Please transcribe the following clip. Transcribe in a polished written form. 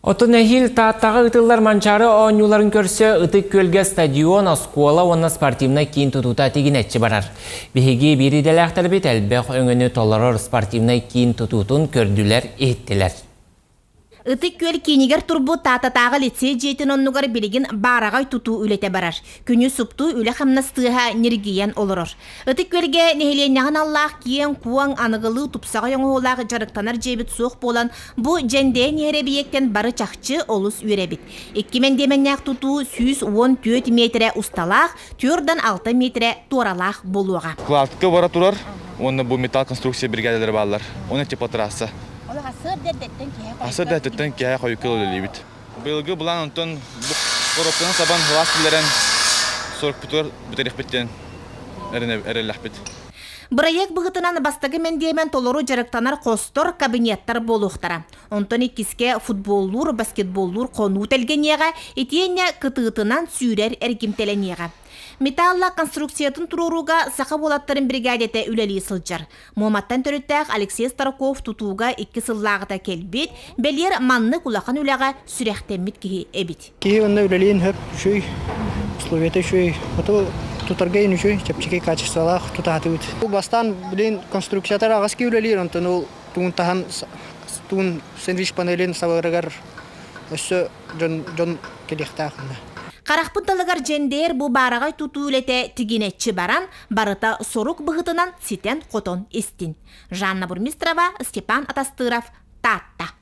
Оттон эһиил Тааттаҕа ыытыллар Манчаары оонньууларын көрсө Ытык Күөлгэ стадион, оскуола уонна спортивнай киин тутуута тигинэччи барар. Биһиги биир идэлээхтэрбит элбэх өҥөнү толорор спортивнай киин тутуутун көрдүлэр-иһиттилэр. Ытык Күөл киинигэр турбут Тааттатааҕы лицей дьиэтин оннугар билигин баараҕай тутуу үлэтэ барар. Күнү суптуу үлэ-хамнас тыаһа ньиргийэн олорор. Ытык Күөлгэ нэһилиэнньэҕэ аналлаах киэҥ-куоҥ, аныгылыы тупсаҕай оҥоһуулаах дьарыктанар дьиэбит суох буолан, бу дьэндэйэн иһэр эбийиэктэн бары чахчы олус үөрэбит. Икки мэндиэмэннээх тутуу 114 миэтэрэ усталаах, 46 миэтэрэ туоралаах буолуоҕа. Кладка бара турар уонна бу металл конструкция биригээдэлэрэ бааллар. Уонна теплотрасса. Ол сарсыарда эрдэттэн киэһэ Сарсыарда эрдэттэн киэһэ хойукка үлэлиибит. Быйылгы былаан онтон бу коробканы сабан сылаас киллэрэн сорукпутугар бүтэриэхпит диэн эрэллэхпит. Бырайыак быһыытынан бастакы мэндиэмэн толору дьарыктанар хостор, кабинеттар буолуохтара. Онтон иккискэ футболлуур, баскетболлуур хонуу тэлгэниэҕэ, итиэннэ кытыытынан сүүрэр эргимтэлэниэҕэ. Металла конструкциятын туруорууга саха уолаттарын биригээдэтэ үлэлии сылдьар. Муоматтан төрүттээх Алексей Старков тутууга икки сыллааҕыта кэлбит, бэлиэр маннык улахан үлэҕэ сүрэхтэммит киһи эбит. Киһи онно үлэлиэн сөп, үчүгэй, условията үчүгэй. Ото тутарга иһин үчүгэй, чэпчэки качестволаах тутаатыбыт. Бу бастаан билин конструкциятар аҕыс киһи үлэлиир, онтон ол туун таһан туун сэндвич панелин сабарыгар өссө дьон дьон кэлиэхтээх онно. Харахпыт далыгар дьэндээр бу баараҕай тутуу үлэтэ тигинэччи баран, барыта сорук быһыытынан ситэн-хотон истин. Жанна Бурмистрова, Степан Атастыров, Таатта.